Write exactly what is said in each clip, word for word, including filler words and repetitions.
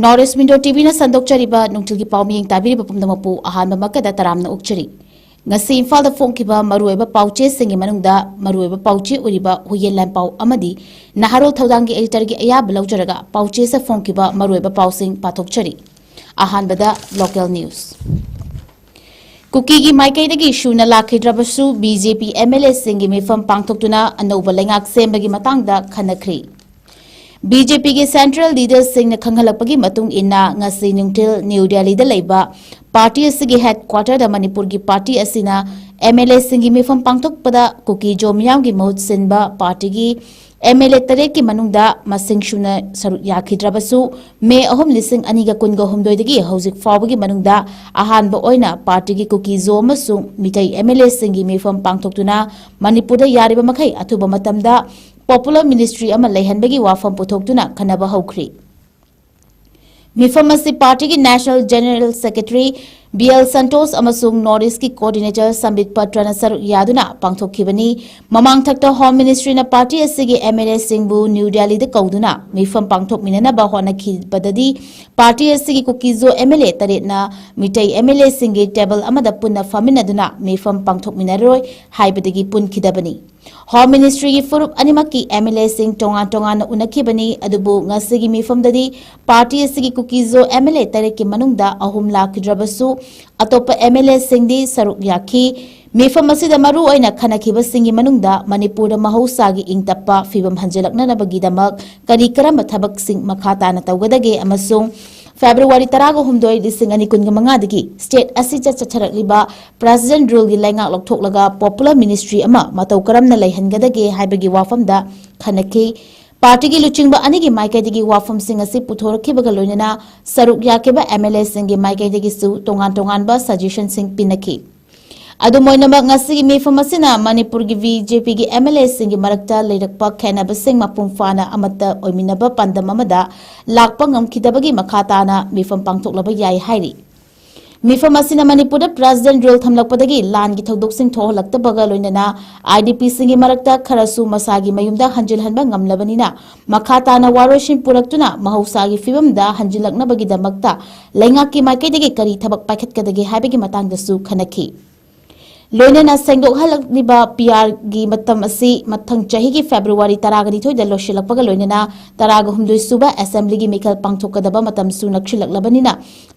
North East Window T V ꯅ ꯁꯟꯗꯣꯛꯆꯔꯤꯕ ꯅꯨꯡꯊꯤꯜꯒꯤ ꯄꯥꯎ ꯃꯤꯌꯦꯡ ꯇꯥꯕꯤꯔꯤꯕ ꯄꯨꯝꯅꯃꯛꯄꯨ ꯑꯍꯥꯟꯕꯃꯛꯇꯗ ꯇꯔꯥꯝꯅ ꯑꯣꯛꯆꯔꯤ꯫ ꯉꯁꯤ ꯏꯝꯐꯥꯜꯗ ꯐꯣꯡꯈꯤꯕ ꯃꯔꯨꯑꯣꯏꯕ ꯄꯥꯎꯆꯦꯁꯤꯡꯒꯤ ꯃꯅꯨꯡꯗ ꯃꯔꯨꯑꯣꯏꯕ ꯄꯥꯎꯆꯦ ꯑꯣꯏꯔꯤꯕ ꯍꯨꯏꯌꯦꯟ ꯂꯥꯟꯄꯥꯎ ꯑꯃꯗꯤ ꯅꯍꯥꯔꯣꯜ ꯊꯧꯗꯥꯡꯒꯤ editor ꯒꯤ ꯑꯌꯥꯕ ꯂꯧꯖꯔꯒ ꯄꯥꯎꯆꯦꯁꯤꯗ ꯐꯣꯡꯈꯤꯕ ꯃꯔꯨꯑꯣꯏꯕ ꯄꯥꯎꯁꯤꯡ ꯄꯥꯊꯣꯛꯆꯔꯤ꯫ ꯑꯍꯥꯟꯕꯗ local news꯫ ꯀꯨꯀꯤꯒꯤ ꯃꯥꯏꯀꯩꯗꯒꯤ ꯁꯨꯅ ꯂꯥꯛꯈꯤꯗ꯭ꯔꯕꯁꯨ, B J P M L A ꯁꯤꯡꯒꯤ ꯃꯤꯐꯝ ꯄꯥꯡꯊꯣꯛꯇꯨꯅ ꯑꯅꯧꯕ ꯂꯩꯉꯥꯛ ꯁꯦꯝꯕꯒꯤ ꯃꯇꯥꯡꯗ ꯈꯟꯅꯈ꯭ꯔꯤ꯫ B J P ꯒꯤ central leaders ꯁꯤꯡꯅ ꯈꯪꯍꯜꯂꯛꯄꯒꯤ ꯃꯇꯨꯡ ꯏꯟꯅ, ꯉꯁꯤ ꯅꯨꯡꯊꯤꯜ ꯅ꯭ꯌꯨ ꯗꯦꯜꯂꯤꯗ ꯂꯩꯕ party ꯑꯁꯤꯒꯤ headquarter ꯗ ꯃꯅꯤꯄꯨꯔꯒꯤ party ꯑꯁꯤꯅ M L A ꯁꯤꯡꯒꯤ ꯃꯤꯐꯝ ꯄꯥꯡꯊꯣꯛꯄꯗ ꯀꯨꯀꯤ-ꯖꯣ ꯃꯤꯌꯥꯝꯒꯤ ꯃꯍꯨꯠ ꯁꯤꯟꯕ party ꯒꯤ M L A ꯇꯔꯦꯠꯀꯤ ꯃꯅꯨꯡꯗ ꯃꯁꯤꯡ ꯁꯨꯅ ꯁꯔꯨꯛ ꯌꯥꯈꯤꯗ꯭ꯔꯕꯁꯨ, ꯃꯦ ꯑꯍꯨꯝ, ꯂꯤꯁꯤꯡ ꯑꯅꯤꯒ ꯀꯨꯟꯒ ꯍꯨꯝꯗꯣꯏꯗꯒꯤ ꯍꯧꯖꯤꯛ ꯐꯥꯎꯕꯒꯤ ꯃꯅꯨꯡꯗ ꯑꯍꯥꯟꯕ ꯑꯣꯏꯅ party ꯒꯤ ꯀꯨꯀꯤ-ꯖꯣ ꯑꯃꯁꯨꯡ ꯃꯤꯇꯩ M L A ꯁꯤꯡꯒꯤ ꯃꯤꯐꯝ ꯄꯥꯡꯊꯣꯛꯇꯨꯅ ꯃꯅꯤꯄꯨꯔꯗ ꯌꯥꯔꯤꯕ ꯃꯈꯩ ꯑꯊꯨꯕ ꯃꯇꯝꯗ popular ministry ꯑꯃ ꯂꯩꯍꯟꯕꯒꯤ ꯋꯥꯐꯝ ꯄꯨꯊꯣꯛꯇꯨꯅ ꯈꯟꯅꯕ ꯍꯧꯈ꯭ꯔꯤ꯫ ꯃꯤꯐꯝ ꯑꯁꯤ party ꯒꯤ national general secretary B L Santosh ꯑꯃꯁꯨꯡ North East ꯀꯤ coordinator ꯁꯝꯕꯤꯠ ꯄꯇ꯭ꯔꯅ ꯁꯔꯨꯛ ꯌꯥꯗꯨꯅ ꯄꯥꯡꯊꯣꯛꯈꯤꯕꯅꯤ꯫ ꯃꯃꯥꯡꯊꯛꯇ Home Ministry ꯅ party ꯑꯁꯤꯒꯤ M L A ꯁꯤꯡꯕꯨ ꯅ꯭ꯌꯨ ꯗꯦꯜꯂꯤꯗ ꯀꯧꯗꯨꯅ ꯃꯤꯐꯝ ꯄꯥꯡꯊꯣꯛꯃꯤꯟꯅꯅꯕ ꯍꯣꯠꯅꯈꯤꯕꯗꯗꯤ, party ꯑꯁꯤꯒꯤ ꯀꯨꯀꯤ-ꯖꯣ M L A ꯇꯔꯦꯠꯅ ꯃꯤꯇꯩ M L A ꯁꯤꯡꯒꯤ table ꯑꯃꯗ ꯄꯨꯟꯅ ꯐꯝꯃꯤꯟꯅꯗꯨꯅ ꯃꯤꯐꯝ ꯄꯥꯡꯊꯣꯛꯃꯤꯟꯅꯔꯣꯏ ꯍꯥꯏꯕꯗꯒꯤ ꯄꯨꯟꯈꯤꯗꯕꯅꯤ꯫ Home Ministry ꯒꯤ ꯐꯨꯔꯨꯞ ꯑꯅꯤꯃꯛꯀꯤ M L A ꯁꯤꯡ ꯇꯣꯉꯥꯟ ꯇꯣꯉꯥꯟꯅ ꯎꯅꯈꯤꯕꯅꯤ, ꯑꯗꯨꯕꯨ ꯉꯁꯤꯒꯤ ꯃꯤꯐꯝꯗꯗꯤ party ꯑꯁꯤꯒꯤ ꯀꯨꯀꯤ-ꯖꯣ M L A ꯇꯔꯦꯠꯀꯤ ꯃꯅꯨꯡꯗ ꯑꯍꯨꯝ ꯂꯥꯛꯈꯤꯗ꯭ꯔꯕꯁꯨ, ꯑꯇꯣꯞꯄ M L A ꯁꯤꯡꯗꯤ ꯁꯔꯨꯛ ꯌꯥꯈꯤ꯫ ꯃꯤꯐꯝ ꯑꯁꯤꯗ ꯃꯔꯨ ꯑꯣꯏꯅ ꯈꯟꯅꯈꯤꯕꯁꯤꯡꯒꯤ ꯃꯅꯨꯡꯗ ꯃꯅꯤꯄꯨꯔꯗ ꯃꯍꯧꯁꯥꯒꯤ ꯏꯪ ꯇꯞꯄ ꯐꯤꯕꯝ ꯍꯟꯖꯤꯜꯂꯛꯅꯅꯕꯒꯤꯗꯃꯛ ꯀꯔꯤ ꯀꯔꯝꯕ ꯊꯕꯛꯁꯤꯡ ꯃꯈꯥ ꯇꯥꯅ ꯇꯧꯒꯗꯒꯦ ꯑꯃꯁꯨꯡ February ꯇꯔꯥꯒ ꯍꯨꯝꯗꯣꯏ, ꯂꯤꯁꯤꯡ ꯑꯅꯤ ꯀꯨꯟꯒ ꯃꯉꯥꯗꯒꯤ state ꯑꯁꯤꯗ ꯆꯠꯊꯔꯛꯂꯤꯕ President Rule ꯒꯤ ꯂꯩꯉꯥꯛ ꯂꯧꯊꯣꯛꯂꯒ popular ministry ꯑꯃ ꯃꯇꯧ ꯀꯔꯝꯅ ꯂꯩꯍꯟꯒꯗꯒꯦ ꯍꯥꯏꯕꯒꯤ ꯋꯥꯐꯝꯗ ꯈꯟꯅꯈꯤ꯫ Party ꯒꯤ ꯂꯨꯆꯤꯡꯕ ꯑꯅꯤꯒꯤ ꯃꯥꯏꯀꯩꯗꯒꯤ ꯋꯥꯐꯝꯁꯤꯡ ꯑꯁꯤ ꯄꯨꯊꯣꯔꯛꯈꯤꯕꯒ ꯂꯣꯏꯅꯅ ꯁꯔꯨꯛ ꯌꯥꯈꯤꯕ M L A ꯁꯤꯡꯒꯤ ꯃꯥꯏꯀꯩꯗꯒꯤꯁꯨ ꯇꯣꯉꯥꯟ ꯇꯣꯉꯥꯟꯕ suggestion ꯁꯤꯡ ꯄꯤꯅꯈꯤ꯫ ꯑꯗꯨꯝ ꯑꯣꯏꯅꯃꯛ, ꯉꯁꯤꯒꯤ ꯃꯤꯐꯝ ꯑꯁꯤꯅ ꯃꯅꯤꯄꯨꯔꯒꯤ B J P ꯒꯤ M L A ꯁꯤꯡꯒꯤ ꯃꯔꯛꯇ ꯂꯩꯔꯛꯄ ꯈꯦꯠꯅꯕꯁꯤꯡ ꯃꯄꯨꯡ ꯐꯥꯅ ꯑꯃꯠꯇ ꯑꯣꯏꯃꯤꯟꯅꯕ ꯄꯥꯟꯗꯝ ꯑꯃꯗ ꯂꯥꯛꯄ ꯉꯝꯈꯤꯗꯕꯒꯤ ꯃꯈꯥ ꯇꯥꯅ ꯃꯤꯐꯝ ꯄꯥꯡꯊꯣꯛꯂꯕ ꯌꯥꯏ ꯍꯥꯏꯔꯤ꯫ ꯃꯤꯐꯝ ꯑꯁꯤꯅ ꯃꯅꯤꯄꯨꯔꯗ ꯄ꯭ꯔꯦꯁꯤꯗꯦꯟꯠ ꯔꯨꯜ ꯊꯝꯂꯛꯄꯗꯒꯤ ꯂꯥꯟꯒꯤ ꯊꯧꯗꯣꯛꯁꯤꯡ ꯊꯣꯛꯍꯜꯂꯛꯇꯕꯒ ꯂꯣꯏꯅꯅ IDPꯁꯤꯡꯒꯤ ꯃꯔꯛꯇ ꯈꯔꯁꯨ ꯃꯁꯥꯒꯤ ꯃꯌꯨꯝꯗ ꯍꯟꯖꯤꯜꯍꯟꯕ ꯉꯝꯂꯕꯅꯤꯅ ꯃꯈꯥ ꯇꯥꯅ ꯋꯥꯔꯣꯏꯁꯤꯟ ꯄꯨꯔꯛꯇꯨꯅ ꯃꯍꯧꯁꯥꯒꯤ ꯐꯤꯕꯝꯗ ꯍꯟꯖꯤꯜꯂꯛꯅꯕꯒꯤꯗꯃꯛꯇ ꯂꯩꯉꯥꯛꯀꯤ ꯃꯥꯏꯀꯩꯗꯒꯤ ꯀꯔꯤ ꯊꯕꯛ ꯄꯥꯏꯈꯠꯀꯗꯒꯦ ꯍꯥꯏꯕꯒꯤ ꯃꯇꯥꯡꯗꯁꯨ ꯈꯟꯅꯈꯤ꯫ ꯂꯣꯏꯅꯅ ꯁꯦꯡꯗꯣꯛꯍꯜꯂꯛꯂꯤꯕ PRꯒꯤ ꯃꯇꯝ ꯑꯁꯤ ꯃꯊꯪ ꯆꯍꯤꯒꯤ ꯐꯦꯕ꯭ꯔꯨꯋꯥꯔꯤ ꯇꯔꯥꯒ ꯅꯤꯊꯣꯏꯗ ꯂꯣꯏꯁꯤꯜꯂꯛꯄꯒ ꯂꯣꯏꯅꯅ ꯇꯔꯥꯒ ꯍꯨꯝꯗꯣꯏ ꯁꯨꯕ ꯑꯦꯁꯦꯝꯕ꯭ꯂꯤꯒꯤ ꯃꯤꯈꯜ ꯄꯥꯡꯊꯣꯛꯀꯗꯕ ꯃꯇꯝꯁꯨ ꯅꯛꯁꯤꯜꯂꯛꯂꯕꯅꯤꯅ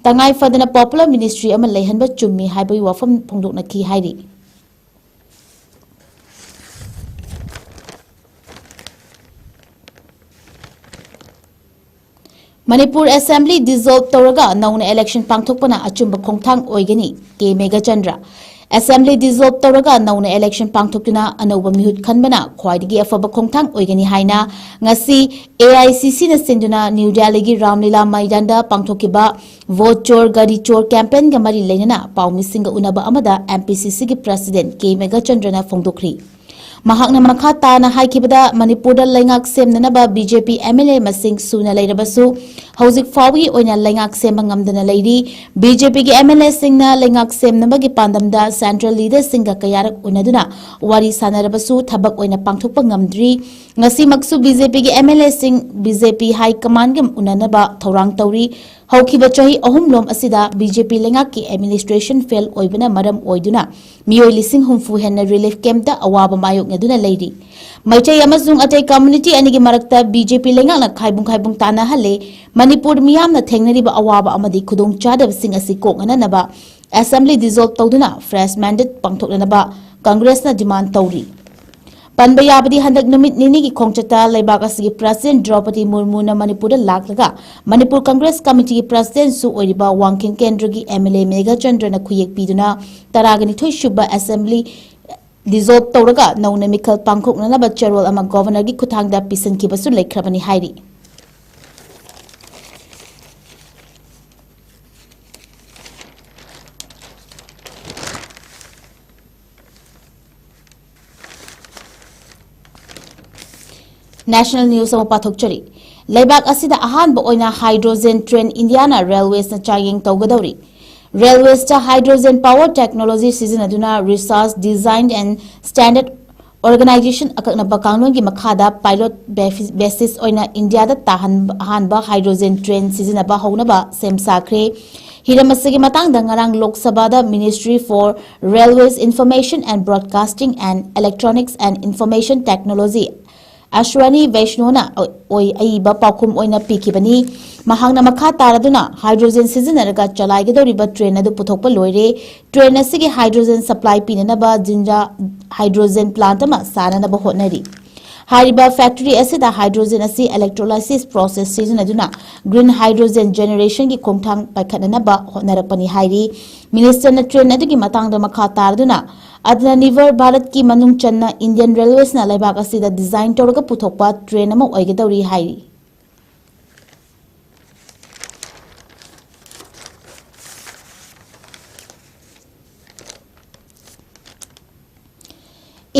ꯇꯉꯥꯏ ꯐꯗꯅ ꯄꯣꯄꯨꯂꯔ ꯃꯤꯅꯤꯁꯇ꯭ꯔꯤ ꯑꯃ ꯂꯩꯍꯟꯕ ꯆꯨꯝꯃꯤ ꯍꯥꯏꯕꯒꯤ ꯋꯥꯐꯝ ꯐꯣꯡꯗꯣꯛꯅꯈꯤ ꯍꯥꯏꯔꯤ꯫ ꯃꯅꯤꯄꯨꯔ ꯑꯦꯁꯦꯝꯕ꯭ꯂꯤ ꯗꯤꯖꯣꯜꯕ ꯇꯧꯔꯒ ꯅꯧꯅ ꯏꯂꯦꯛꯁꯟ ꯄꯥꯡꯊꯣꯛꯄꯅ ꯑꯆꯨꯝꯕ ꯈꯣꯡꯊꯥꯡ ꯑꯣꯏꯒꯅꯤ, ꯀꯦ ꯃꯦꯘꯆꯟꯗ꯭ꯔ꯫ ꯑꯦꯁꯦꯝꯕ꯭ꯂꯤ ꯗꯤꯖꯣꯜꯕ ꯇꯧꯔꯒ ꯅꯧꯅ ꯏꯂꯦꯛꯁꯟ ꯄꯥꯡꯊꯣꯛꯇꯨꯅ ꯑꯅꯧꯕ ꯃꯤꯍꯨꯠ ꯈꯟꯕꯅ ꯈ꯭ꯋꯥꯏꯗꯒꯤ ꯑꯐꯕ ꯈꯣꯡꯊꯥꯡ ꯑꯣꯏꯒꯅꯤ ꯍꯥꯏꯅ ꯉꯁꯤ AICCꯅ ꯁꯤꯟꯗꯨꯅ ꯅ꯭ꯌꯨ ꯗꯦꯜꯂꯤꯒꯤ ꯔꯥꯝꯂꯤꯂꯥ ꯃꯩꯗꯥꯟꯗ ꯄꯥꯡꯊꯣꯛꯈꯤꯕ ꯚꯣꯠ ꯆꯣꯔ ꯒꯥꯔꯤ ꯆꯣꯔ ꯀꯦꯝꯄꯦꯟꯒ ꯃꯔꯤ ꯂꯩꯅꯅ ꯄꯥꯎꯃꯤꯁꯤꯡꯒ ꯎꯅꯕ ꯑꯃꯗ MPCCꯒꯤ ꯄ꯭ꯔꯦꯁꯤꯗꯦꯟꯠ ꯀꯦ ꯃꯦꯘꯆꯟꯗ꯭ꯔꯅ ꯐꯣꯡꯗꯣꯛꯈ꯭ꯔꯤ꯫ ꯃꯍꯥꯛꯅ ꯃꯈꯥ ꯇꯥꯅ ꯍꯥꯏꯈꯤꯕꯗ, ꯃꯅꯤꯄꯨꯔꯗ ꯂꯩꯉꯥꯛ ꯁꯦꯝꯅꯅꯕ BJP MLA ꯃꯁꯤꯡ ꯁꯨꯅ ꯂꯩꯔꯕꯁꯨ, ꯍꯧꯖꯤꯛ ꯐꯥꯎꯕꯒꯤ ꯑꯣꯏꯅ ꯂꯩꯉꯥꯛ ꯁꯦꯝꯕ ꯉꯝꯗꯅ ꯂꯩꯔꯤ꯫ BJPꯒꯤ MLAꯁꯤꯡꯅ ꯂꯩꯉꯥꯛ ꯁꯦꯝꯅꯕꯒꯤ ꯄꯥꯟꯗꯝꯗ central leaderꯁꯤꯡꯒ ꯀꯌꯥꯔꯛ ꯎꯅꯗꯨꯅ ꯋꯥꯔꯤ ꯁꯥꯟꯅꯔꯕꯁꯨ ꯊꯕꯛ ꯑꯣꯏꯅ ꯄꯥꯡꯊꯣꯛꯄ ꯉꯝꯗ꯭ꯔꯤ꯫ ꯉꯁꯤꯃꯛꯁꯨ BJPꯒꯤ MLAꯁꯤꯡ BJP high commandꯒ ꯎꯅꯅꯕ ꯊꯧꯔꯥꯡ ꯇꯧꯔꯤ꯫ ꯍꯧꯈꯤꯕ ꯆꯍꯤ ꯑꯍꯨꯝꯂꯣꯝ ꯑꯁꯤꯗ BJP ꯂꯩꯉꯥꯛꯀꯤ administration fail ꯑꯣꯏꯕꯅ ꯃꯔꯝ ꯑꯣꯏꯗꯨꯅ ꯃꯤꯑꯣꯏ ꯂꯤꯁꯤꯡ ꯍꯨꯝꯐꯨ ꯍꯦꯟꯅ relief campꯇ ꯑꯋꯥꯕ ꯃꯥꯌꯣꯛꯅꯗꯨꯅ ꯂꯩꯔꯤ꯫ ꯃꯩꯇꯩ ꯑꯃꯁꯨꯡ ꯑꯇꯩ community ꯑꯅꯤꯒꯤ ꯃꯔꯛꯇ BJP ꯂꯩꯉꯥꯛꯅ ꯈꯥꯏꯕꯨꯡ ꯈꯥꯏꯕꯨꯡ ꯇꯥꯅꯍꯜꯂꯦ꯫ ꯃꯅꯤꯄꯨꯔ ꯃꯤꯌꯥꯝꯅ ꯊꯦꯡꯅꯔꯤꯕ ꯑꯋꯥꯕ ꯑꯃꯗꯤ ꯈꯨꯗꯣꯡꯆꯥꯗꯕꯁꯤꯡ ꯑꯁꯤ ꯀꯣꯛꯅꯅꯕ assembly dissolve ꯇꯧꯗꯨꯅ fresh mandate ꯄꯥꯡꯊꯣꯛꯅꯅꯕ Congressꯅ demand ꯇꯧꯔꯤ꯫ ꯄꯟꯕ ꯌꯥꯕꯗꯤ, ꯍꯟꯗꯛ ꯅꯨꯃꯤꯠ ꯅꯤꯅꯤꯒꯤ ꯈꯣꯡꯆꯠꯇ ꯂꯩꯕꯥꯛ ꯑꯁꯤꯒꯤ President ꯗ꯭ꯔꯧꯄꯗꯤ ꯃꯨꯔꯃꯨꯅ ꯃꯅꯤꯄꯨꯔꯗ ꯂꯥꯛꯂꯒ ꯃꯅꯤꯄꯨꯔ Congress Committeeꯒꯤ Presidentꯁꯨ ꯑꯣꯏꯔꯤꯕ ꯋꯥꯡꯈꯦꯝ ꯀꯦꯟꯗ꯭ꯔꯒꯤ MLA ꯃꯦꯘꯆꯟꯗ꯭ꯔꯅ ꯈꯨꯌꯦꯛ ꯄꯤꯗꯨꯅ ꯇꯔꯥꯒ ꯅꯤꯊꯣꯏ ꯁꯨꯕ assembly dissolve ꯇꯧꯔꯒ ꯅꯧꯅ ꯃꯤꯈꯜ ꯄꯥꯡꯊꯣꯛꯅꯅꯕ ꯆꯦꯔꯣꯜ ꯑꯃ Governorꯒꯤ ꯈꯨꯠꯊꯥꯡꯗ ꯄꯤꯁꯤꯟꯈꯤꯕꯁꯨ ꯂꯩꯈ꯭ꯔꯕꯅꯤ ꯍꯥꯏꯔꯤ꯫ National news ꯑꯃ ꯄꯥꯊꯣꯛꯆꯔꯤ꯫ ꯂꯩꯕꯥꯛ ꯑꯁꯤꯗ ꯑꯍꯥꯟꯕ ꯑꯣꯏꯅ hydrogen train Indiana Railwaysꯅ ꯆꯥꯡꯌꯦꯡ ꯇꯧꯒꯗꯧꯔꯤ꯫ Railwaysꯇ hydrogen power technology ꯁꯤꯖꯤꯟꯅꯗꯨꯅ research, design and standard organization ꯑꯀꯛꯅꯕ ꯀꯥꯡꯂꯣꯟꯒꯤ ꯃꯈꯥꯗ pilot basis ꯑꯣꯏꯅ ꯏꯟꯗꯤꯌꯥꯗ ꯇꯥꯍꯟꯕ ꯑꯍꯥꯟꯕ hydrogen train ꯁꯤꯖꯤꯟꯅꯕ ꯍꯧꯅꯕ ꯁꯦꯝ ꯁꯥꯈ꯭ꯔꯦ꯫ ꯍꯤꯔꯝ ꯑꯁꯤꯒꯤ ꯃꯇꯥꯡꯗ ꯉꯔꯥꯡ ꯂꯣꯛ ꯁꯚꯥꯗ Ministry for Railways, Information and Broadcasting and Electronics and Information Technology ꯑꯁ꯭ꯋꯥꯅꯤ ꯕꯩꯁꯅꯣꯅ ꯑꯣꯏ-, ꯑꯏꯕ ꯄꯥꯎꯈꯨꯝ ꯑꯣꯏꯅ ꯄꯤꯈꯤꯕꯅꯤ꯫ ꯃꯍꯥꯛꯅ ꯃꯈꯥ ꯇꯥꯔꯗꯨꯅ hydrogen ꯁꯤꯖꯤꯟꯅꯔꯒ ꯆꯂꯥꯏꯒꯗꯧꯔꯤꯕ train ꯑꯗꯨ ꯄꯨꯊꯣꯛꯄ ꯂꯣꯏꯔꯦ꯫ Train ꯑꯁꯤꯒꯤ hydrogen supply ꯄꯤꯅꯅꯕ ꯖꯤꯟꯖꯥ hydrogen plant ꯑꯃ ꯁꯥꯅꯅꯕ ꯍꯣꯠꯅꯔꯤ꯫ ꯍꯥꯏꯔꯤꯕ factory ꯑꯁꯤꯗ hydrogen ꯑꯁꯤ electrolysis process ꯁꯤꯖꯤꯟꯅꯗꯨꯅ green hydrogen generationꯒꯤ ꯈꯣꯡꯊꯥꯡ ꯄꯥꯏꯈꯠꯅꯅꯕ ꯍꯣꯠꯅꯔꯛꯄꯅꯤ ꯍꯥꯏꯔꯤ꯫ Ministerꯅ train ꯑꯗꯨꯒꯤ ꯃꯇꯥꯡꯗ ꯃꯈꯥ ꯇꯥꯔꯗꯨꯅ, Atmanirbhar Bharatꯀꯤ ꯃꯅꯨꯡ ꯆꯟꯅ Indian Railwaysꯅ ꯂꯩꯕꯥꯛ ꯑꯁꯤꯗ design ꯇꯧꯔꯒ ꯄꯨꯊꯣꯛꯄ train ꯑꯃ ꯑꯣꯏꯒꯗꯧꯔꯤ ꯍꯥꯏꯔꯤ꯫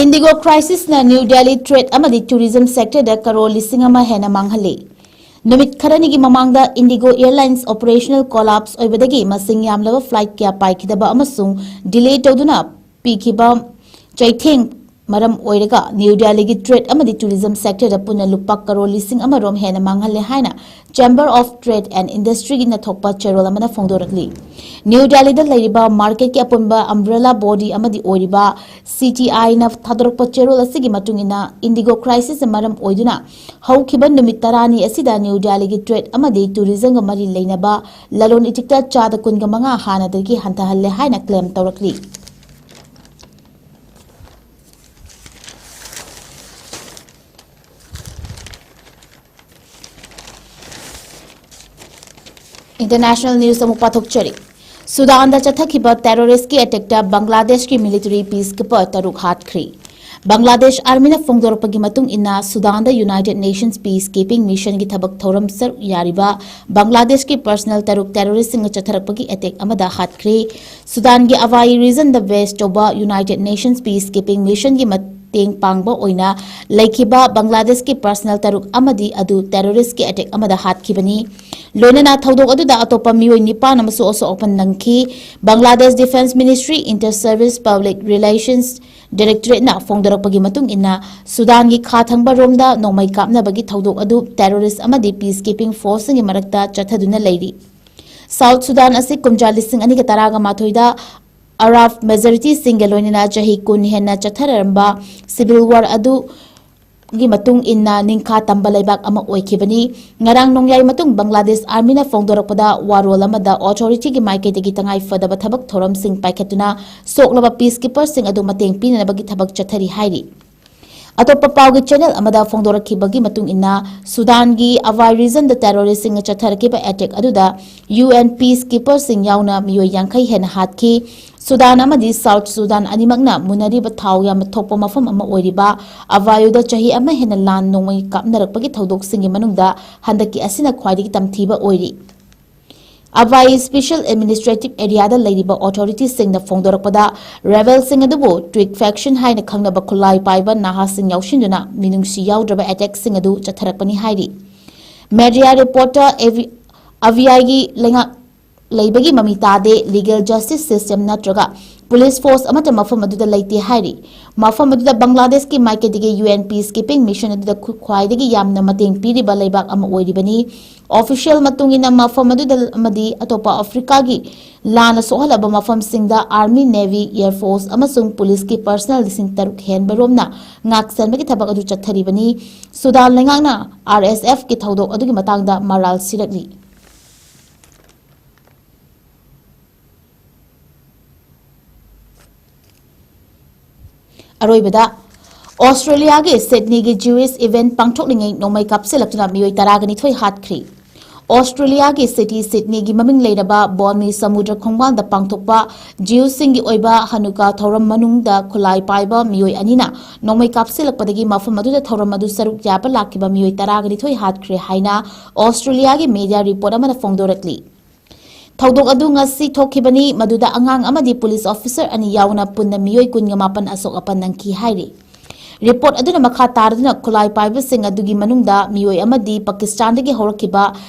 IndiGo crisisꯅ New Delhi trade ꯑꯃꯗꯤ tourism sectorꯗ ꯀꯔꯣꯔ ꯂꯤꯁꯤꯡ ꯑꯃ ꯍꯦꯟꯅ ꯃꯥꯡꯍꯜꯂꯤ꯫ ꯅꯨꯃꯤꯠ ꯈꯔꯅꯤꯒꯤ ꯃꯃꯥꯡꯗ IndiGo Airlines operational collapse ꯑꯣꯏꯕꯗꯒꯤ ꯃꯁꯤꯡ ꯌꯥꯝꯂꯕ flight ꯀꯌꯥ ꯄꯥꯏꯈꯤꯗꯕ ꯑꯃꯁꯨꯡ delay ꯇꯧꯗꯨꯅ ꯄꯤꯈꯤꯕ ꯆꯩꯊꯦꯡ ꯃꯔꯝ ꯑꯣꯏꯔꯒ New Delhiꯒꯤ trade ꯑꯃꯗꯤ tourism sectorꯗ ꯄꯨꯟꯅ ꯂꯨꯄꯥ ꯀꯔꯣꯔ ꯂꯤꯁꯤꯡ ꯑꯃ ꯔꯣꯝ ꯍꯦꯟꯅ ꯃꯥꯡꯍꯜꯂꯦ ꯍꯥꯏꯅ Chamber of Trade and Industryꯒꯤ ꯅꯊꯣꯛꯄ ꯆꯦꯔꯣꯜ ꯑꯃꯅ ꯐꯣꯡꯗꯣꯔꯛꯂꯤ꯫ New Delhiꯗ ꯂꯩꯔꯤꯕ marketꯀꯤ ꯑꯄꯨꯟꯕ umbrella body ꯑꯃꯗꯤ ꯑꯣꯏꯔꯤꯕ CTIꯅ ꯊꯥꯗꯣꯔꯛꯄ ꯆꯦꯔꯣꯜ ꯑꯁꯤꯒꯤ ꯃꯇꯨꯡ ꯏꯟꯅ, IndiGo crisisꯅ ꯃꯔꯝ ꯑꯣꯏꯗꯨꯅ ꯍꯧꯈꯤꯕ ꯅꯨꯃꯤꯠ ꯇꯔꯥꯅꯤ ꯑꯁꯤꯗ New Delhiꯒꯤ trade ꯑꯃꯗꯤ tourismꯒ ꯃꯔꯤ ꯂꯩꯅꯕ ꯂꯂꯣꯟ ꯏꯇꯤꯛꯇ ꯆꯥꯗ ꯀꯨꯟꯒ ꯃꯉꯥ ꯍꯥꯟꯅꯗꯒꯤ ꯍꯟꯊꯍꯜꯂꯦ ꯍꯥꯏꯅ claim ꯇꯧꯔꯛꯂꯤ꯫ International news ꯑꯃꯨꯛ ꯄꯥꯊꯣꯛꯆꯔꯤ꯫ ꯁꯨꯗꯥꯟꯗ ꯆꯠꯊꯈꯤꯕ terroristꯀꯤ attackꯇ ꯕꯪꯒ꯭ꯂꯥꯗꯦꯁꯀꯤ military peacekeeper ꯇꯔꯨꯛ ꯍꯥꯠꯈ꯭ꯔꯦ꯫ ꯕꯪꯒ꯭ꯂꯥꯗꯦꯁ armyꯅ ꯐꯣꯡꯗꯣꯔꯛꯄꯒꯤ ꯃꯇꯨꯡ ꯏꯟꯅ, ꯁꯨꯗꯥꯟꯗ United Nations peacekeeping missionꯒꯤ ꯊꯕꯛ ꯊꯧꯔꯝ ꯁꯔꯨꯛ ꯌꯥꯔꯤꯕ ꯕꯪꯒ꯭ꯂꯥꯗꯦꯁꯀꯤ personnel ꯇꯔꯨꯛ terroristꯁꯤꯡꯅ ꯆꯠꯊꯔꯛꯄꯒꯤ attack ꯑꯃꯗ ꯍꯥꯠꯈ꯭ꯔꯦ꯫ ꯁꯨꯗꯥꯟꯒꯤ ꯑꯋꯥꯏ regionꯗ base ꯇꯧꯕ United Nations peacekeeping missionꯒꯤ ꯃꯇꯦꯡ ꯄꯥꯡꯕ ꯑꯣꯏꯅ ꯂꯩꯈꯤꯕ ꯕꯪꯒ꯭ꯂꯥꯗꯦꯁꯀꯤ personnel ꯇꯔꯨꯛ ꯑꯃꯗꯤ ꯑꯗꯨ terroristꯀꯤ attack ꯑꯃꯗ ꯍꯥꯠꯈꯤꯕꯅꯤ꯫ ꯂꯣꯏꯅꯅ ꯊꯧꯗꯣꯛ ꯑꯗꯨꯗ ꯑꯇꯣꯞꯄ ꯃꯤꯑꯣꯏ ꯅꯤꯄꯥꯟ ꯑꯃꯁꯨ ꯑꯁꯣꯛ ꯑꯄꯟ ꯅꯪꯈꯤ꯫ Bangladesh Defence Ministry Inter Service Public Relations Directorate ꯅ ꯐꯣꯡꯗꯣꯔꯛꯄꯒꯤ ꯃꯇꯨꯡ ꯏꯟꯅ, ꯁꯨꯗꯥꯟꯒꯤ ꯈꯥ ꯊꯪꯕ ꯔꯣꯝꯗ ꯅꯣꯡꯃꯩ ꯀꯥꯞꯅꯕꯒꯤ ꯊꯧꯗꯣꯛ ꯑꯗꯨ terrorist ꯑꯃꯗꯤ peacekeeping force ꯁꯤꯡꯒꯤ ꯃꯔꯛꯇ ꯆꯠꯊꯗꯨꯅ ꯂꯩꯔꯤ꯫ ꯁꯥꯎꯠ ꯁꯨꯗꯥꯟ ꯑꯁꯤ ꯀꯨꯝꯖꯥ ꯂꯤꯁꯤꯡ ꯑꯅꯤꯒ ꯇꯔꯥꯃꯥꯊꯣꯏꯗ Arab majority ꯁꯤꯡꯒ ꯂꯣꯏꯅꯅ ꯆꯍꯤ ꯀꯨꯟ ꯍꯦꯟꯅ ꯆꯠꯊꯔꯝꯕ civil war ꯑꯗꯨ ꯒꯤ ꯃꯇꯨꯡ ꯏꯟꯅ ꯅꯤꯡꯈꯥ ꯇꯝꯕ ꯂꯩꯕꯥꯛ ꯑꯃ ꯑꯣꯏꯈꯤꯕꯅꯤ꯫ ꯉꯔꯥꯡ ꯅꯣꯡꯌꯥꯏ ꯃꯇꯨꯡ ꯕꯪꯒ꯭ꯂꯥꯗꯦꯁ Army ꯅ ꯐꯣꯡꯗꯣꯔꯛꯄꯗ, ꯋꯥꯔꯣꯜ ꯑꯃꯗ authority ꯒꯤ ꯃꯥꯏꯀꯩꯗꯒꯤ ꯇꯉꯥꯏ ꯐꯗꯕ ꯊꯕꯛ ꯊꯧꯔꯝꯁꯤꯡ ꯄꯥꯏꯈꯠꯇꯨꯅ ꯁꯣꯛꯂꯕ peacekeeper ꯁꯤꯡ ꯑꯗꯨ ꯃꯇꯦꯡ ꯄꯤꯅꯅꯕꯒꯤ ꯊꯕꯛ ꯆꯠꯊꯔꯤ ꯍꯥꯏꯔꯤ꯫ ꯑꯇꯣꯞꯄ ꯄꯥꯎꯒꯤ channel ꯑꯃꯗ ꯐꯣꯡꯗꯣꯔꯛꯈꯤꯕꯒꯤ ꯃꯇꯨꯡ ꯏꯟꯅ, ꯁꯨꯗꯥꯟꯒꯤ ꯑꯚꯥꯏ region ꯗ terrorist ꯁꯤꯡꯅ ꯆꯠꯊꯔꯛꯈꯤꯕ attack ꯑꯗꯨꯗ U N peacekeeper ꯁꯤꯡ ꯌꯥꯎꯅ ꯃꯤꯑꯣꯏ ꯌꯥꯡꯈꯩ ꯍꯦꯟꯅ ꯍꯥꯠꯈꯤ꯫ ꯁꯨꯗꯥꯟ ꯑꯃꯗꯤ ꯁꯥꯎꯠ ꯁꯨꯗꯥꯟ ꯑꯅꯤꯃꯛꯅ ꯃꯨꯟꯅꯔꯤꯕ ꯊꯥꯎ ꯌꯥꯝꯅ ꯊꯣꯛꯄ ꯃꯐꯝ ꯑꯃ ꯑꯣꯏꯔꯤꯕ ꯑꯚꯥꯌꯨꯗ ꯆꯍꯤ ꯑꯃ ꯍꯦꯟꯅ ꯂꯥꯟ ꯅꯣꯡꯃꯩ ꯀꯥꯞꯅꯔꯛꯄꯒꯤ ꯊꯧꯗꯣꯛꯁꯤꯡꯒꯤ ꯃꯅꯨꯡꯗ ꯍꯟꯗꯛꯀꯤ ꯑꯁꯤꯅ ꯈ꯭ꯋꯥꯏꯗꯒꯤ ꯇꯝꯊꯤꯕ ꯑꯣꯏꯔꯤ꯫ ꯑꯚꯥꯏ Special Administrative Area ꯗ ꯂꯩꯔꯤꯕ authority ꯁꯤꯡꯅ ꯐꯣꯡꯗꯣꯔꯛꯄꯗ, rebel ꯁꯤꯡ ꯑꯗꯨꯕꯨ Tuareg faction ꯍꯥꯏꯅ ꯈꯪꯅꯕ ꯈꯨꯠꯂꯥꯏ ꯄꯥꯏꯕ ꯅꯍꯥꯁꯤꯡ ꯌꯥꯎꯁꯤꯟꯗꯨꯅ ꯃꯤꯅꯨꯡꯁꯤ ꯌꯥꯎꯗ꯭ꯔꯕ attack ꯁꯤꯡ ꯑꯗꯨ ꯆꯠꯊꯔꯛꯄꯅꯤ ꯍꯥꯏꯔꯤ꯫ Media report ꯇ ꯑꯦꯚꯤ-, ꯑꯚꯤꯌꯥꯏꯒꯤ ꯂꯩꯉꯥꯛ ꯂꯩꯕꯒꯤ ꯃꯃꯤ ꯇꯥꯗꯦ꯫ Legal justice system ꯅꯠꯇ꯭ꯔꯒ police force ꯑꯃꯠꯇ ꯃꯐꯝ ꯑꯗꯨꯗ ꯂꯩꯇꯦ ꯍꯥꯏꯔꯤ꯫ ꯃꯐꯝ ꯑꯗꯨꯗ ꯕꯪꯒ꯭ꯂꯥꯗꯦꯁꯀꯤ ꯃꯥꯏꯀꯩꯗꯒꯤ U N peacekeeping mission ꯑꯗꯨꯗ ꯈꯨ-, ꯈ꯭ꯋꯥꯏꯗꯒꯤ ꯌꯥꯝꯅ ꯃꯇꯦꯡ ꯄꯤꯔꯤꯕ ꯂꯩꯕꯥꯛ ꯑꯃ ꯑꯣꯏꯔꯤꯕꯅꯤ꯫ Official ꯃꯇꯨꯡ ꯏꯟꯅ ꯃꯐꯝ ꯑꯗꯨꯗ ꯑꯃꯗꯤ ꯑꯇꯣꯞꯄ ꯑꯐ꯭ꯔꯤꯀꯥꯒꯤ ꯂꯥꯟꯅ ꯁꯣꯛꯍꯜꯂꯕ ꯃꯐꯝꯁꯤꯡꯗ Army, Navy, Air Force ꯑꯃꯁꯨꯡ police ꯀꯤ personnel ꯂꯤꯁꯤꯡ ꯇꯔꯨꯛ ꯍꯦꯟꯕ ꯔꯣꯝꯅ ꯉꯥꯛꯁꯦꯟꯕꯒꯤ ꯊꯕꯛ ꯑꯗꯨ ꯆꯠꯊꯔꯤꯕꯅꯤ꯫ ꯁꯨꯗꯥꯟ ꯂꯩꯉꯥꯛꯅ R S F ꯀꯤ ꯊꯧꯗꯣꯛ ꯑꯗꯨꯒꯤ ꯃꯇꯥꯡꯗ ꯃꯔꯥꯜ ꯁꯤꯔꯛꯂꯤ꯫ ꯑꯔꯣꯏꯕꯗ, ꯑꯣꯁꯇ꯭ꯔꯦꯂꯤꯌꯥꯒꯤ ꯁꯤꯗꯅꯤꯒꯤ Jewish event ꯄꯥꯡꯊꯣꯛꯂꯤꯉꯩ ꯅꯣꯡꯃꯩ ꯀꯥꯞꯁꯤꯜꯂꯛꯇꯨꯅ ꯃꯤꯑꯣꯏ ꯇꯔꯥꯒ ꯅꯤꯊꯣꯏ ꯍꯥꯠꯈ꯭ꯔꯤ꯫ ꯑꯣꯁꯇ꯭ꯔꯦꯂꯤꯌꯥꯒꯤ city ꯁꯤꯗꯅꯤꯒꯤ ꯃꯃꯤꯡ ꯂꯩꯔꯕ ꯕꯣꯟꯃꯤ ꯁꯃꯨꯗ꯭ꯔ ꯈꯣꯡꯕꯥꯟꯗ ꯄꯥꯡꯊꯣꯛꯄ Jews ꯁꯤꯡꯒꯤ ꯑꯣꯏꯕ ꯍꯅꯨꯀꯥ ꯊꯧꯔꯝ ꯃꯅꯨꯡꯗ ꯈꯨꯠꯂꯥꯏ ꯄꯥꯏꯕ ꯃꯤꯑꯣꯏ ꯑꯅꯤꯅ ꯅꯣꯡꯃꯩ ꯀꯥꯞꯁꯤꯜꯂꯛꯄꯗꯒꯤ ꯃꯐꯝ ꯑꯗꯨꯗ ꯊꯧꯔꯝ ꯑꯗꯨ ꯁꯔꯨꯛ ꯌꯥꯕ ꯂꯥꯛꯈꯤꯕ ꯃꯤꯑꯣꯏ ꯇꯔꯥꯒ ꯅꯤꯊꯣꯏ ꯍꯥꯠꯈ꯭ꯔꯦ ꯍꯥꯏꯅ ꯑꯣꯁꯇ꯭ꯔꯦꯂꯤꯌꯥꯒꯤ media report ꯑꯃꯅ ꯐꯣꯡꯗꯣꯔꯛꯂꯤ꯫ ꯊꯧꯗꯣꯛ ꯑꯗꯨ ꯉꯁꯤ ꯊꯣꯛꯈꯤꯕꯅꯤ, ꯃꯗꯨꯗ ꯑꯉꯥꯡ ꯑꯃꯗꯤ police officer ꯑꯅꯤ ꯌꯥꯎꯅ ꯄꯨꯟꯅ ꯃꯤꯑꯣꯏ ꯀꯨꯟꯒ ꯃꯥꯄꯟ ꯑꯁꯣꯛ ꯑꯄꯟ ꯅꯪꯈꯤ ꯍꯥꯏꯔꯤ꯫ ꯔꯤꯄꯣꯔꯠ ꯑꯗꯨꯅ ꯃꯈꯥ ꯇꯥꯔꯗꯨꯅ ꯈꯨꯠꯂꯥꯏ ꯄꯥꯏꯕꯁꯤꯡ ꯑꯗꯨꯒꯤ ꯃꯅꯨꯡꯗ ꯃꯤꯑꯣꯏ ꯑꯃꯗꯤ ꯄꯥꯀꯤꯁꯇꯥꯟꯗꯒꯤ ꯍꯧꯔꯛꯈꯤꯕ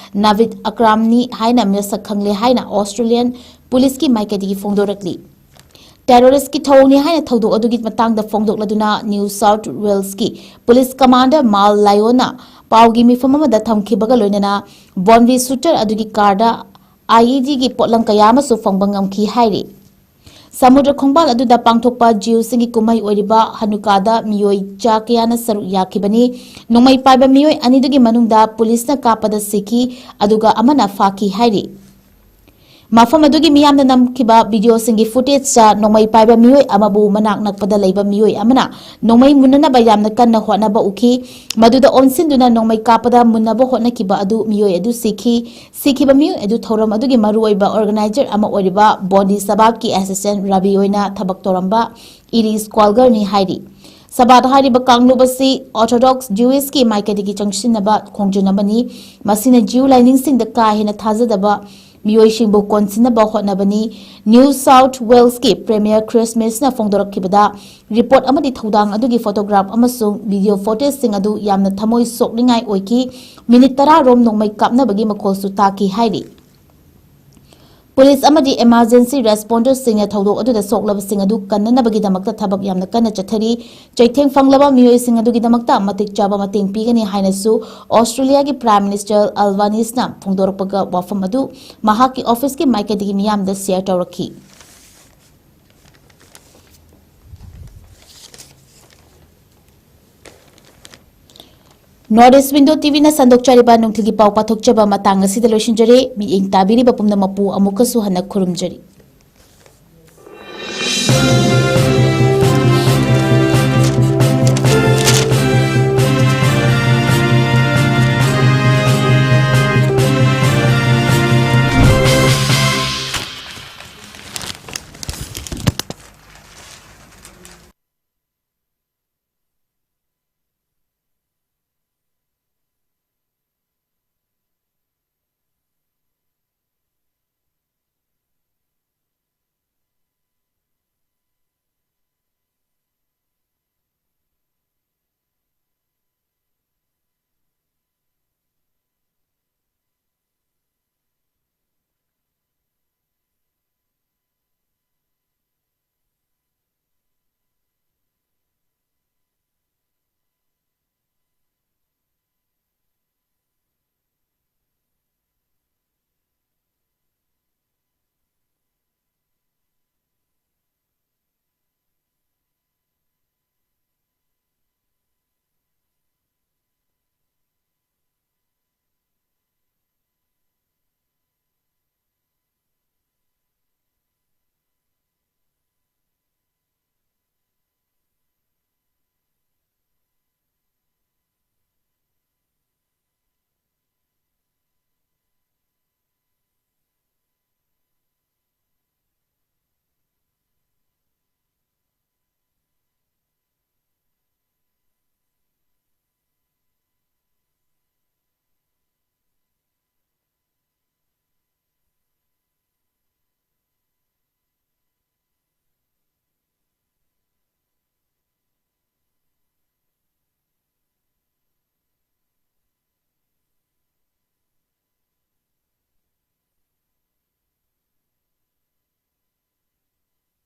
ꯅꯥꯚꯤꯗ ꯑꯀ꯭ꯔꯥꯝꯅꯤ ꯍꯥꯏꯅ ꯃꯁꯛ ꯈꯪꯂꯦ ꯍꯥꯏꯅ ꯑꯣꯁꯇ꯭ꯔꯦꯂꯤꯌꯥꯟ ꯄꯨꯂꯤꯁꯀꯤ ꯃꯥꯏꯀꯩꯗꯒꯤ ꯐꯣꯡꯗꯣꯔꯛꯂꯤ꯫ ꯇꯦꯔꯣꯔꯤꯁꯀꯤ ꯊꯧꯑꯣꯡꯅꯤ ꯍꯥꯏꯅ ꯊꯧꯗꯣꯛ ꯑꯗꯨꯒꯤ ꯃꯇꯥꯡꯗ ꯐꯣꯡꯗꯣꯛꯂꯗꯨꯅ ꯅ꯭ꯌꯨ ꯁꯥꯎꯊ ꯋꯦꯜꯁꯀꯤ ꯄꯨꯂꯤꯁ ꯀꯃꯥꯟꯗꯔ ꯃꯥꯜ ꯂꯥꯏꯑꯣꯟꯅ ꯄꯥꯎꯒꯤ ꯃꯤꯐꯝ ꯑꯃꯗ ꯊꯝꯈꯤꯕꯒ ꯂꯣꯏꯅꯅ ꯕꯣꯟꯕꯤ ꯁꯨꯇꯔ ꯑꯗꯨꯒꯤ ꯀꯥꯔꯗ IEDꯒꯤ ꯄꯣꯠꯂꯝ ꯀꯌꯥ ꯑꯃꯁꯨ ꯐꯪꯕ ꯉꯝꯈꯤ ꯍꯥꯏꯔꯤ꯫ ꯁꯃꯨꯗ꯭ꯔ ꯈꯣꯡꯕꯥꯜ ꯑꯗꯨꯗ ꯄꯥꯡꯊꯣꯛꯄ ꯖꯤꯎꯁꯤꯡꯒꯤ ꯀꯨꯝꯍꯩ ꯑꯣꯏꯔꯤꯕ ꯍꯅꯨꯀꯥꯗ ꯃꯤꯑꯣꯏ ꯆꯥ ꯀꯌꯥꯅ ꯁꯔꯨꯛ ꯌꯥꯈꯤꯕꯅꯤ꯫ ꯅꯣꯡꯃꯩ ꯄꯥꯏꯕ ꯃꯤꯑꯣꯏ ꯑꯅꯤꯗꯨꯒꯤ ꯃꯅꯨꯡꯗ ꯄꯨꯂꯤꯁꯅ ꯀꯥꯞꯄꯗ ꯁꯤꯈꯤ, ꯑꯗꯨꯒ ꯑꯃꯅ ꯐꯥꯈꯤ ꯍꯥꯏꯔꯤ꯫ ꯃꯐꯝ ꯑꯗꯨꯒꯤ ꯃꯤꯌꯥꯝꯅ ꯅꯝꯈꯤꯕ ꯚꯤꯗꯤꯑꯣꯁꯤꯡꯒꯤ ꯐꯨꯇꯦꯖꯇ ꯅꯣꯡꯃꯩ ꯄꯥꯏꯕ ꯃꯤꯑꯣꯏ ꯑꯃꯕꯨ ꯃꯅꯥꯛ ꯅꯛꯄꯗ ꯂꯩꯕ ꯃꯤꯑꯣꯏ ꯑꯃꯅ ꯅꯣꯡꯃꯩ ꯃꯨꯟꯅꯅꯕ ꯌꯥꯝꯅ ꯀꯟꯅ ꯍꯣꯠꯅꯕ ꯎꯈꯤ꯫ ꯃꯗꯨꯗ ꯑꯣꯟꯁꯤꯟꯗꯨꯅ ꯅꯣꯡꯃꯩ ꯀꯥꯞꯄꯗ ꯃꯨꯟꯅꯕ ꯍꯣꯠꯅꯈꯤꯕ ꯑꯗꯨ ꯃꯤꯑꯣꯏ ꯑꯗꯨ ꯁꯤꯈꯤ꯫ ꯁꯤꯈꯤꯕ ꯃꯤꯑꯣꯏ ꯑꯗꯨ ꯊꯧꯔꯝ ꯑꯗꯨꯒꯤ ꯃꯔꯨꯑꯣꯏꯕ ꯑꯣꯔꯒꯅꯥꯏꯖꯔ ꯑꯃ ꯑꯣꯏꯔꯤꯕ ꯕꯣꯟꯗꯤ ꯁꯕꯥꯠꯀꯤ ꯑꯦꯁꯤꯁꯇꯦꯟ ꯔꯕꯤ ꯑꯣꯏꯅ ꯊꯕꯛ ꯇꯧꯔꯝꯕ ꯏꯔꯤꯁ ꯀ꯭ꯋꯥꯜꯒꯔꯅꯤ ꯍꯥꯏꯔꯤ꯫ ꯁꯕꯥꯠ ꯍꯥꯏꯔꯤꯕ ꯀꯥꯡꯂꯨꯞ ꯑꯁꯤ ꯑꯣꯔꯊꯣꯗꯣꯛꯁ ꯖ꯭ꯌꯨꯏꯁꯀꯤ ꯃꯥꯏꯀꯩꯗꯒꯤ ꯆꯪꯁꯤꯟꯅꯕ ꯈꯣꯡꯖꯪ ꯑꯃꯅꯤ꯫ ꯃꯁꯤꯅ ꯖ꯭ꯌꯨ ꯂꯥꯏꯅꯤꯡꯁꯤꯡꯗ ꯀꯥ ꯍꯦꯟꯅ ꯊꯥꯖꯗꯕ ꯃꯤꯑꯣꯏꯁꯤꯡꯕꯨ ꯀꯣꯟꯁꯤꯟꯅꯕ ꯍꯣꯠꯅꯕꯅꯤ꯫ ꯅ꯭ꯌꯨ ꯁꯥꯎꯊ ꯋꯦꯜꯁꯀꯤ ꯄ꯭ꯔꯦꯃꯤꯌꯔ ꯀ꯭ꯔꯤꯁ ꯃꯤꯆꯅ ꯐꯣꯡꯗꯣꯔꯛꯈꯤꯕꯗ, ꯔꯤꯄꯣꯔꯠ ꯑꯃꯗꯤ ꯊꯧꯗꯥꯡ ꯑꯗꯨꯒꯤ ꯐꯣꯇꯣꯒ꯭ꯔꯥꯐ ꯑꯃꯁꯨꯡ ꯚꯤꯗꯤꯑꯣ ꯐꯨꯇꯦꯖꯁꯤꯡ ꯑꯗꯨ ꯌꯥꯝꯅ ꯊꯃꯣꯏ ꯁꯣꯛꯅꯤꯡꯉꯥꯏ ꯑꯣꯏꯈꯤ꯫ ꯃꯤꯅꯤꯠ ꯇꯔꯥ ꯔꯣꯝ ꯅꯣꯡꯃꯩ ꯀꯥꯞꯅꯕꯒꯤ ꯃꯈꯣꯜꯁꯨ ꯇꯥꯈꯤ ꯍꯥꯏꯔꯤ꯫ ꯄꯨꯂꯤꯁ ꯑꯃꯗꯤ ꯏꯃꯥꯔꯖꯦꯟꯁꯤ ꯔꯦꯁꯄꯣꯟꯗꯔꯁꯤꯡꯅ ꯊꯧꯗꯣꯛ ꯑꯗꯨꯗ ꯁꯣꯛꯂꯕꯁꯤꯡ ꯑꯗꯨ ꯀꯟꯅꯅꯕꯒꯤꯗꯃꯛꯇ ꯊꯕꯛ ꯌꯥꯝꯅ ꯀꯟꯅ ꯆꯠꯊꯔꯤ꯫ ꯆꯩꯊꯦꯡ ꯐꯪꯂꯕ ꯃꯤꯑꯣꯏꯁꯤꯡ ꯑꯗꯨꯒꯤꯗꯃꯛꯇ ꯃꯇꯤꯛ ꯆꯥꯕ ꯃꯇꯦꯡ ꯄꯤꯒꯅꯤ ꯍꯥꯏꯅꯁꯨ ꯑꯣꯁꯇ꯭ꯔꯦꯂꯤꯌꯥꯒꯤ ꯄ꯭ꯔꯥꯏꯝ ꯃꯤꯅꯤꯁꯇꯔ ꯑꯜꯕꯥꯅꯤꯁꯅ ꯐꯣꯡꯗꯣꯔꯛꯄꯒ ꯋꯥꯐꯝ ꯑꯗꯨ ꯃꯍꯥꯛꯀꯤ ꯑꯣꯐꯤꯁꯀꯤ ꯃꯥꯏꯀꯩꯗꯒꯤ ꯃꯤꯌꯥꯝꯗ ꯁꯤꯌꯔ ꯇꯧꯔꯛꯈꯤ꯫ North East Window TVꯅ ꯁꯟꯗꯣꯛꯆꯔꯤꯕ ꯅꯨꯡꯊꯤꯜꯒꯤ ꯄꯥꯎ ꯄꯥꯊꯣꯛꯆꯕ ꯃꯇꯥꯡ ꯑꯁꯤꯗ ꯂꯣꯏꯁꯤꯟꯖꯔꯦ꯫ ꯃꯤꯠꯌꯦꯡ ꯇꯥꯕꯤꯔꯤꯕ ꯄꯨꯝꯅꯃꯛꯄꯨ ꯑꯃꯨꯛꯀꯁꯨ ꯍꯟꯅ ꯈꯨꯔꯨꯝꯖꯔꯤ꯫